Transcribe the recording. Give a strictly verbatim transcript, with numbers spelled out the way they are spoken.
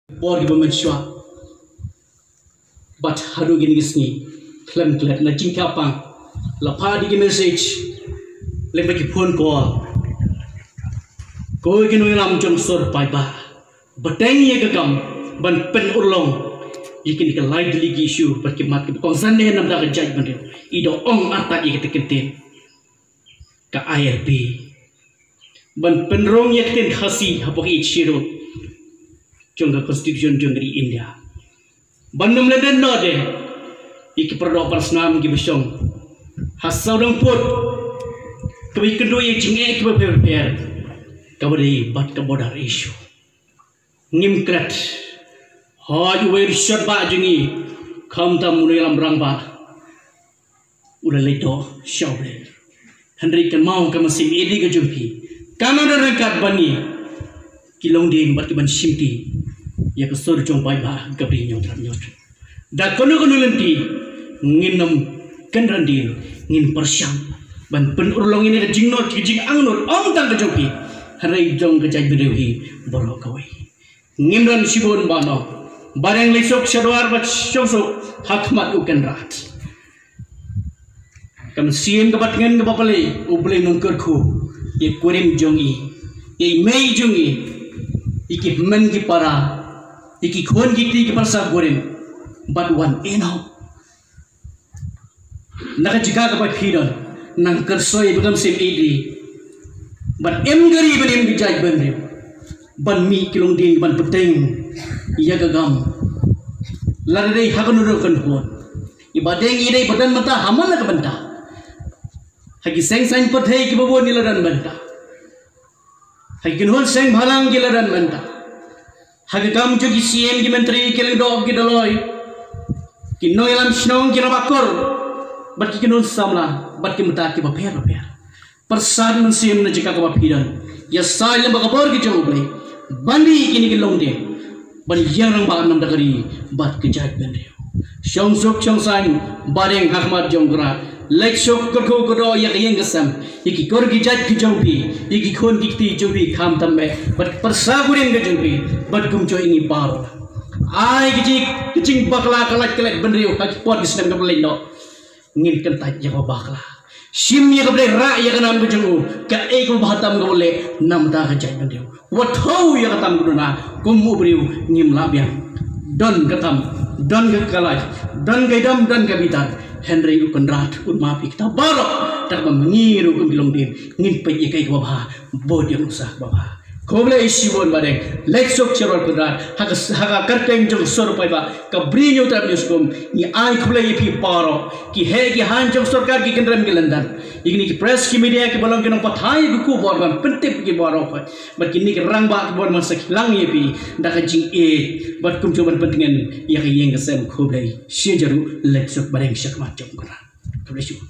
Por kiba mynshuwa. Bad haduh kine ki sngi khlem klet na jingkyrpang la phah da ki message lem bad ki phone call. Ko ki nongïalam jong sor paidbah, bteng ïa ka kam ban pynurlong ïa kine ki lai tylli ki issue bad ki mat kiba kongsan ne namar ka jaitbynriew. I da ong artat ïa kata ka ktien ka I R B ban pynrung ïa ka ktien Khasi hapoh ka Schedule jong ka Constitution jong ka ri India. Ban ym lyndet noh de ïa ki paradoh parasnam kiba shong ha sawdong pud, kiba ïakynduh ïa jingeh kiba pher pher, kaba dei bad ka border issue. Ngim klet. Hooid, uwei u shot ba jong ngi, khamtam u nongïalam rangbah, u la leit doh sha U Blei. Hynrei kynmaw ka mynsiem ïeit ka jong phi, ka nang don ryngkat bad ngi ki longdien bad ki ban shimti ïa ka sur jong paidbah ka Bri Hynñiewtrep Hynñiewtrep. Da kano kano lynti ngin ym kynran dien, ngin pyrshang ban pynurlong ïa ka jingnoh, ka jingangnud, ym tang ka jong phi, hynrei jong ka jaitbynriew hi baroh kawei. Ngim don shibun ba noh. Ba dang leit suk sha dwar bad shong suk ha khmat u Kynrad. Ka mynsiem kaba tngen kaba pale, U Blei un kyrkhu ïa i kurim jong i, ïa i mei jong i, ïa ki hynmen ki para, ïa ki khun ki kti ki pyrsa kurim. Bad wan ïehnoh na ka jaka kaba phi don, nang kyrsoi ba kam sim ïeit, ban im ka ri, ban im ka jaitbynriew, ban mih ki longdien, ban bteng ïa ka kam. Lada dei ha kano kano ka kynhun, i ba dang i dei ba don bynta ha man la ka bynta. Ha ki seng saiñ pyrthei kiba bun i la don bynta. Ha ki kynhun seng bhalang ki la don bynta. Ha ka kam jong ki siem, ki myntri, ki lyngdoh, ki dolloi, ki nongïalam shnong, ki rangbah kur, bad ki kynhun samla, bad ki bynta kiba pher bapher. Pyrsad mynsiem na jaka kaba phi don. Ïasaid lem bad ka bor ka jong U Blei ban dih ïa kine ki longdien, ban ïeng rangbah namar ka ri bad ka jaitbynriew. Shong suk shong saiñ, ba dang ha khmat jong U Kynrad. Leit suk kyrkhu kyrdoh ïa ka ïing ka sem, ïa ki kur ki jait ki jong phi, ïa ki khun ki kti jong phi, khamtam eh bad pyrsa kurim ka jong phi, bad kumjuh ïa ngi baroh. Ai ka jing, ka jingbakla ka lait ka lait bynriew ha ki por ki snem kaba leit noh. Ngin kyntait ïa ka bakla. Shim ïa kaba dei, rah ïa ka nam ka jong u. Kaei kaba bha tam kaba leh namar ka jaitbynriew. Wat thew ïa ka tam ka duna, kum u briew ngim lah biang. Don ka tam, don ka kalaw, don ka ïadom, don ka bitar. Hynrei u Kynrad un map ïa kita baroh. Te haba ma ngi ruh kum ki longdien, ngin peit ïa kaei kaba bha, bud ïa ka nuksa kaba bha. Khublei shibun ba dang leit suk sha dwar u Kynrad, ha ka, ha ka kyrteng jong ka sur paidbah ka Bri Hynñiewtrep Hynñiewskum, ngi ai khublei ïa phi baroh. Ki heh ki haiñ jong sorkar, ki kynrem ki lyndan, ïa kine ki press, ki media, kiba long ki nongpathai ki khubor ban pyntip ïa ki baroh. Bad kine ki rangbah kiba wan ban sa khñiang ïa phi da ka jingïeit, bad kumjuh ban pyntngen ïa ka ïing ka sem. Khublei shihajar, leit suk ba dang sha khmat jong u Kynrad. Khublei shibun.